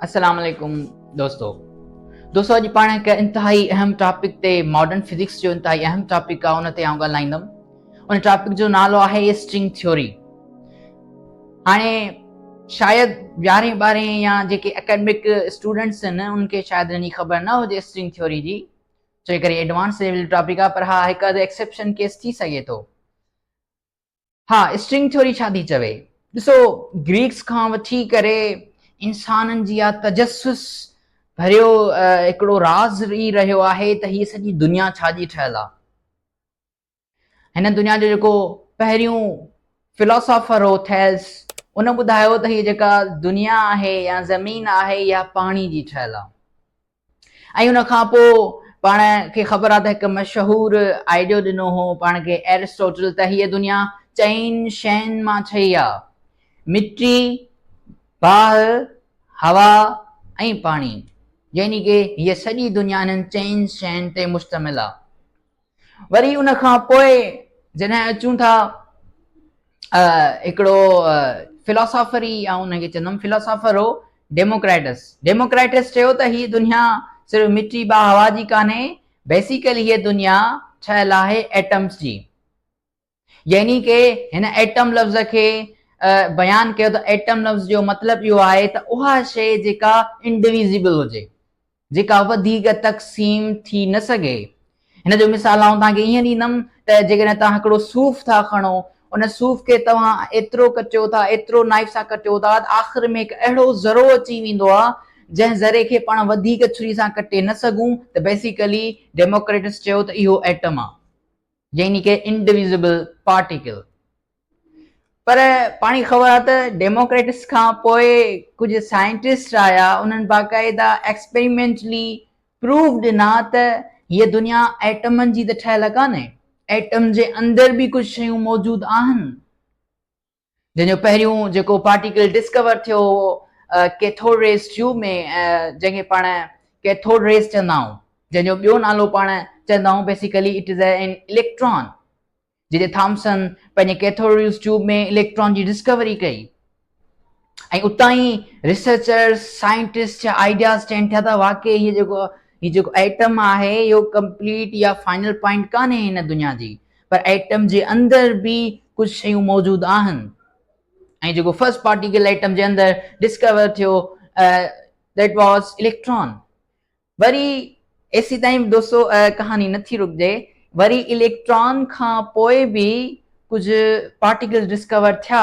السلام عليڪم دوستو دوستو اڄ پاڻ هڪ انتهائي اهم ٽاپڪ تي ماڊرن فزڪس جو انتهائي اهم ٽاپڪ آهي ان تي آئون ڳالهائيندم ان ٽاپڪ جو نالو آهي اسٽرنگ ٿيوري هاڻي شايد يارهين ٻارهين يا جيڪي اڪيڊمڪ اسٽوڊنٽس آهن انهن کي شايد ان جي خبر نه هجي اسٽرنگ ٿيوري جي ڇو ڪري ايڊوانس ليول ٽاپڪ آهي پر ها هڪ اڌ ايڪسيپشن ڪيس ٿي سگهي ٿو ها اسٽرنگ ٿيوري ڇا ٿي چوي؟ ڏسو گريڪس کان وٺي ڪري انسانن جي اها تجسس ڀريو هڪڙو راز ئي رهيو آهي ته هيء سڄي دنيا ڇا جي ٺهيل آهي. هن دنيا جو جيڪو پهريون فلاسافر هو ٿيلس ان ٻڌايو ته هيء جيڪا دنيا آهي يا زمين آهي اها پاڻي جي ٺهيل آهي. ۽ ان کان پوء پاڻ کي خبر آهي ته هڪ مشهور آئيڊيو ڏنو هو پاڻ کي ايرسٽوٽل ته هيء دنيا چئن شين مان ٺهي آهي، مٽي، باهه، هوا ۽ پاڻي. يعني ڪي هيء سڄي دنيا انهن چئن شين تي مشتمل آهي. وري ان کان پوء جڏهن اچون ٿا هڪڙو فلاسافر ئي آئون ان کي چوندم فلاسافر هو ڊيموڪرائٽس ڊيموڪرائٽس چيو ته هي دنيا صرف مٽي با هوا جي ڪانهي بيسيڪلي هي دنيا ٺهيل آهي ايٽمس جي يعني ڪي هن ايٽم لفظ کي بيان ڪيو ته ايٽم لفظ جو مطلب اهو آهي ته اها شيء جيڪا انڊويزبل هجي جيڪا وڌيڪ تقسيم ٿي نه سگهي. هن جو مثال آئون توهان کي ائين ڏيندم ته جيڪڏهن توهان هڪڙو صوف ٿا کڻو، ان صوف کي توهان ايترو ڪٽيو ٿا، ايترو نائيف سان ڪٽيو ٿا ته آخر ۾ هڪ اهڙو ذرو اچي ويندو آهي، جنهن ذري کي پاڻ وڌيڪ ڇري سان ڪٽي نه سگهون ته بيسيڪلي ڊيموڪريٽس چيو ته اهو ايٽم آهي. يعني ڪي انڊويزبل پارٽيڪل. پر پاڻ کي خبر آهي ته ڊيموڪريٽس کان پوء ڪجهه سائنٽسٽ آيا انهن باقاعده ايڪسپريمينٽلي پروف ڏنا ته هيء دنيا ايٽمن جي ته ٺهيل ڪانهي ايٽم جي اندر به ڪجهه شيون موجود آهن جنهن جو پهريون جيڪو پارٽيڪل ڊسڪور ٿيو هو ڪيٿوڊ ريز ٽيوب ۾ جنهن کي پاڻ ڪيٿوڊ ريز چوندا آهيون جنهن جو ٻيو نالو پاڻ چوندا آهيون basically it is an electron جتي ٿامسن پنهنجي ڪيٿوڊ ٽيوب ۾ اليڪٽران جي ڊسڪوري ڪئي ۽ اتان ئي ريسرچرز سائنٽسٽ جا آئيڊياز چين ٿيا ته واقعي هي جيڪو هي جيڪو ايٽم آهي اهو ڪمپليٽ يا فائنل پوائنٽ ڪانهي هن دنيا جي پر ايٽم جي اندر به ڪجهه شيون موجود آهن ۽ جيڪو فرسٽ پارٽيڪل ايٽم جي اندر ڊسڪور ٿيو that was electron وري ايسيتائين به دوستو ڪهاڻي نه ٿي رڪجي وري اليڪٽران کان پوء به ڪجهه پارٽيڪلز ڊسڪور ٿيا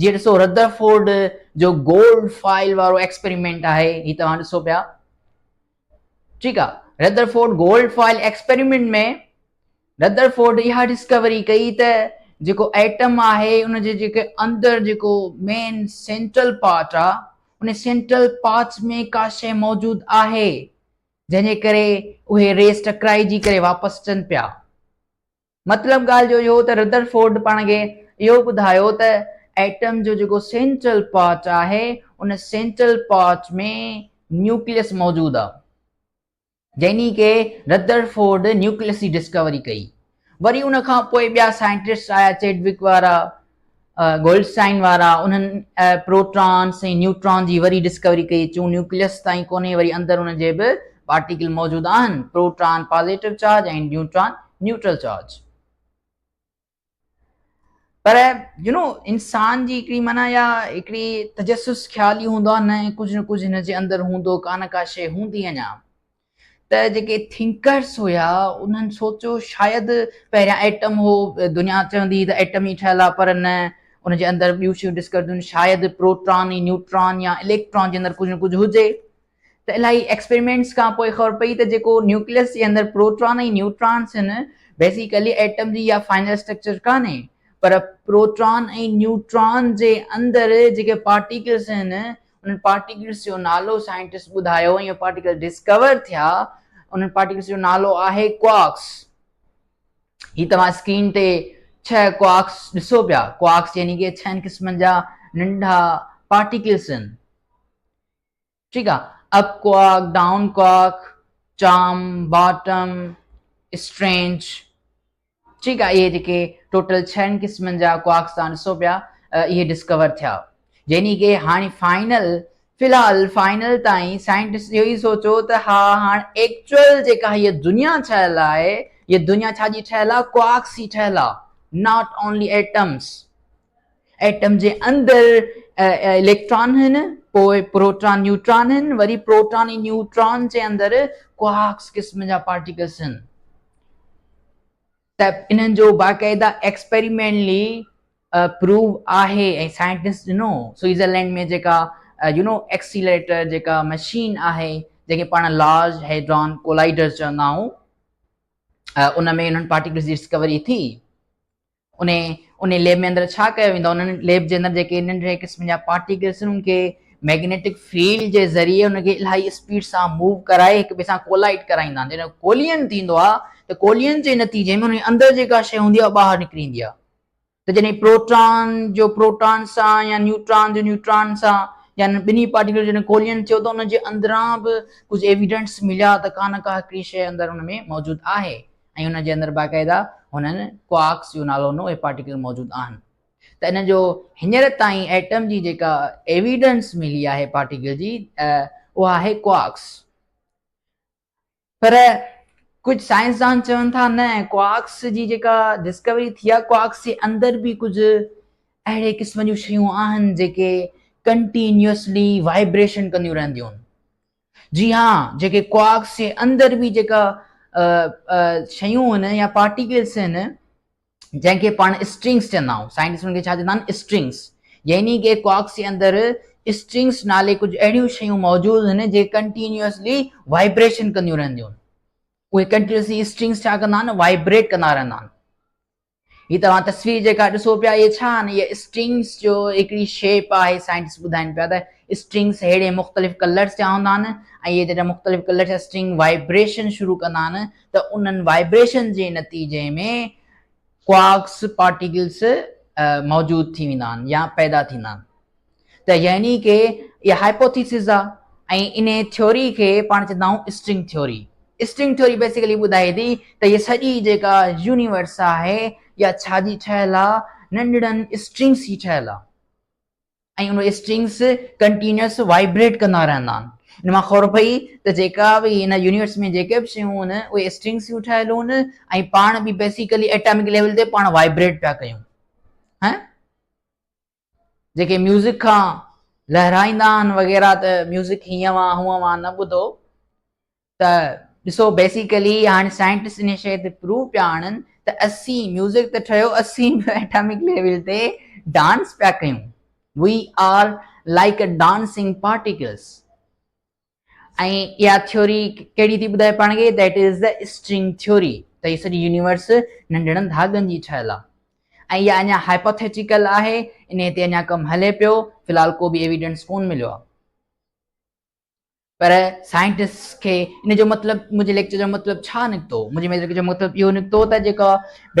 جيئن ڏسو ردرفورڊ جو گولڊ فائل وارو ايڪسپريمينٽ آهي هي توهان ڏسو پيا ٺيڪ آ Rutherford gold foil experiment ۾ Rutherford اها ڊسڪوري ڪئي ته جيڪو ايٽم آهي ان جي جيڪي اندر جيڪو مين سينٽرل پارٽ آ ان سينٽرل پارٽ ۾ ڪا شيء موجود آهي جنهن جي ڪري اهي ريس ٽڪرائجي ڪري واپس اچن پيا. مطلب ڳالهه جو اهو ته ردرفورڊ پاڻ کي اهو ٻڌايو ته ايٽم جو جيڪو سينٽرل پارٽ آهي ان سينٽرل پارٽ ۾ نيوڪليس موجود آ. يعني ڪي ردرفورڊ نيوڪليس جي ڊسڪوري ڪئي. وري ان کان پوء ٻيا سائنٽسٽ آيا چيڊوڪ وارا، گولڊسٽائن وارا، انهن پروٽانس ۽ نيوٽران جي وري ڊسڪوري ڪئي چون نيوڪليس تائين ڪونهي وري اندر ان جي به پارٽيڪل موجود آهن، proton positive charge ۽ neutron neutral charge. پر يو نو انسان جي هڪڙي معنيٰ يا هڪڙي تجسس خيال ئي هوندو آهي نه ڪجهه نه ڪجهه هن جي اندر هوندو ڪا نه ڪا شيء هوندي اڃا ته جيڪي ٿنڪرس هيا انهن سوچيو شايد پهريان ايٽم هو دنيا چوندي ته ايٽم ئي ٺهيل آهي پر نه ان جي اندر ٻيون شيون ڊسڪور ٿيون شايد پروٽان ۽ نيوٽران يا اليڪٽران جي اندر ڪجهه نه ڪجهه هجي ته الاهي ايڪسپريمينٽس کان پوء خبر پئي ته جيڪو نيوڪليس جي اندر پروٽران ۽ نيوٽرانس آهن بيسيڪلي ايٽم جي اها فائنل اسٽرڪچر ڪانهي پر پروٽران ۽ نيوٽران جي اندر جيڪي پارٽيڪلس آهن انهن پارٽيڪلس جو نالو سائنٽسٽ ٻڌايو ۽ اهي پارٽيڪل ڊسڪور ٿيا انهن پارٽيڪلس جو نالو آهي ڪوارڪس هي توهان اسڪرين تي ڇهه ڪوارڪس ڏسو پيا ڪوارڪس يعني ڪي ڇهن قسمن جا ننڍا پارٽيڪلس آهن ٺيڪ آ up quark down quark charm bottom strange ٺيڪ آ اهي جيڪي ٽوٽل ڇهن قسمن جا ڪوارڪس تان ڏسو پيا اهي ڊسڪور ٿيا يعني ڪي هاڻي فائنل في الحال فائنل تائين سائنٽسٽ اهو ئي سوچيو ته ها هاڻ ايڪچوئل جيڪا هيء دنيا ٺهيل آهي، هيء دنيا ڇا جي ٺهيل آهي؟ ڪوارڪس جي ٺهيل آهي، not only atoms. Atom جي اندر اليڪٽران آهن، پوء پروٽان نيوٽران آهن، وري پروٽان ۽ نيوٽران جي اندر ڪوارڪس قسم جا پارٽيڪلس آهن. ته انهن جو باقاعده ايڪسپيريمينٽلي پروو آهي ۽ سائنٽسٽ ڏنو سوئٽزرلينڊ ۾ جيڪا يو نو ايڪسيلريٽر جيڪا مشين آهي جنهن کي پاڻ لارج هيڊران ڪولائيڊر چوندا آهيون ان ۾ انهن پارٽيڪلز جي ڊسڪوري ٿي. انهي انهي ليب ۾ اندر ڇا ڪيو ويندو آهي انهن ليب جي اندر جيڪي ننڍڙي قسم جا پارٽيڪلس آهن انهن کي ميگنيٽڪ فيلڊ جي ذريعي ان کي الاهي اسپيڊ سان موو ڪرائي هڪ ٻئي سان ڪولائيڊ ڪرائيندا آهن جڏهن ڪولين ٿيندو آهي ته ڪولين جي نتيجي ۾ ان اندر جيڪا شيء هوندي آهي ٻاهر نڪري ايندي آهي ته جڏهن پروٽان جو پروٽان سان يا نيوٽران جو نيوٽران سان يا ٻنهي پارٽيڪل جڏهن ڪولين ٿيو ته ان جي اندران به ڪجهه ايويڊنس مليا ته ڪا نه ڪا هڪڙي شيء اندر ان ۾ موجود آهي ۽ ان جي اندر باقاعده هنن ڪوارڪس جو نالو ڏنو اهي پارٽيڪل موجود آهن ته ان جو هينئر تائين ايٽم جي جيڪا ايويڊنس ملي آهي پارٽيڪل جي اها آهي ڪوارڪس پر ڪجهه سائنسدان چون ٿا نه ڪوارڪس جي جيڪا ڊسڪوري ٿي آهي ڪوارڪس جي اندر به ڪجهه اهڙي قسم جون شيون آهن جيڪي ڪنٽينيوسلي وائبريشن ڪنديون رهنديون آهن جي ها جيڪي ڪوارڪس جي اندر به جيڪا شيون آهن يا پارٽيڪلس آهن جنهن کي پاڻ اسٽرنگس چوندا آهيون سائنٽسٽ ان کي ڇا چوندا آهن اسٽرنگس يعني ڪي ڪوارڪس جي اندر اسٽرنگس نالي ڪجهه اهڙيون شيون موجود آهن جيڪي ڪنٽينيوسلي وائبريشن ڪنديون رهنديون آهن اهي ڪنٽينيوسلي اسٽرنگس ڇا ڪندا آهن وائبريٽ ڪندا رهندا آهن هي توهان تصوير جيڪا ڏسو پيا اهي ڇا آهن؟ اهي اسٽرنگس جو هڪڙي شيپ آهي سائنٽسٽ ٻڌائين پيا ته اسٽرنگس ههڙي مختلف ڪلرس جا هوندا آهن ۽ اهي جڏهن مختلف ڪلرس جا اسٽرنگ وائبريشن شروع ڪندا آهن ته انهن وائبريشن جي نتيجي ۾ ڪوارڪس پارٽيڪلس موجود ٿي ويندا آهن يا پيدا ٿيندا آهن ته يعني ڪي اها هائپوٿيسز آ ۽ انهي ٿيوري کي پاڻ چوندا آهيون string theory. String theory basically ٻڌائي ٿي ته هي سڄي جيڪا يونيورس آهي يا ڇا جي ٺهيل آ ننڍڙن اسٽرنگس جي ٺهيل آ ۽ اهي اسٽرنگس ڪنٽينيوس وائبريٽ ڪندا رهندا آهن. ان مان خبر پئي ته جيڪا به هن يونيورس ۾ جيڪي به شيون آهن اهي اسٽرنگس جون ٺهيل آهن ۽ پاڻ به بيسيڪلي ايٽامڪ ليول تي پاڻ وائبريٽ پيا ڪيون. هه جيڪي ميوزڪ کان لهرائيندا آهن وغيره ته ميوزڪ هيئن وا هونئن وا نه ٻڌو ته ڏسو بيسيڪلي هاڻي سائنٽسٽ ان شيء تي پروف پيا آڻن ته اسين ميوزڪ ته ٺهيو اسين به ايٽامڪ ليول تي ڊانس پيا ڪيون we are like a dancing particles ۽ اها ٿيوري ڪهڙي ٿي ٻڌائي پاڻ کي that is the string theory ته هي سڄي يونيورس ننڍڙن ڌاڳن جي ٺهيل آهي ۽ اها اڃا هائپوٿيٽيڪل آهي انهي تي اڃا ڪم هلي پيو في الحال ڪو به ايويڊنس ڪون مليو آهي پر سائنٽسٽ کي ان جو مطلب منهنجي ليڪچر جو مطلب ڇا نڪتو منهنجي ليڪچر جو مطلب اهو نڪتو ته جيڪا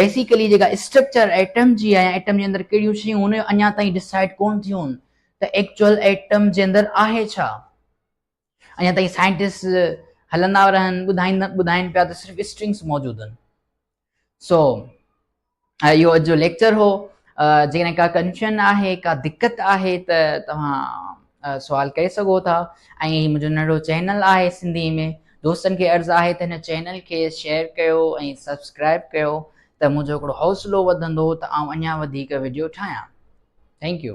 بيسيڪلي جيڪا اسٽرڪچر ايٽم جي آهي ايٽم جي اندر ڪهڙيون شيون هن اڃا تائين ڊسائيڊ ڪون ٿيون ته ايڪچوئل ايٽم جي اندر آهي ڇا اڃا تائين سائنٽسٽ هلندا رهن ٻڌائين ٻڌائين پيا ته صرف اسٽرنگس موجود آهن سو اهو اڄ جو ليڪچر هو جيڪڏهن ڪا ڪنفيوشن آهي ڪا دقت آهي ته توهان سوال ڪري سگهو ٿا ۽ هي منهنجو ننڍڙو چينل آهي سنڌي ۾ دوستن کي عرض آهي ته هن چينل کي شيئر ڪيو ۽ سبسڪرائب ڪيو ته منهنجو هڪڙو حوصلو وڌندو ته آئون اڃا وڌيڪ وڊيو ٺاهيان thank you.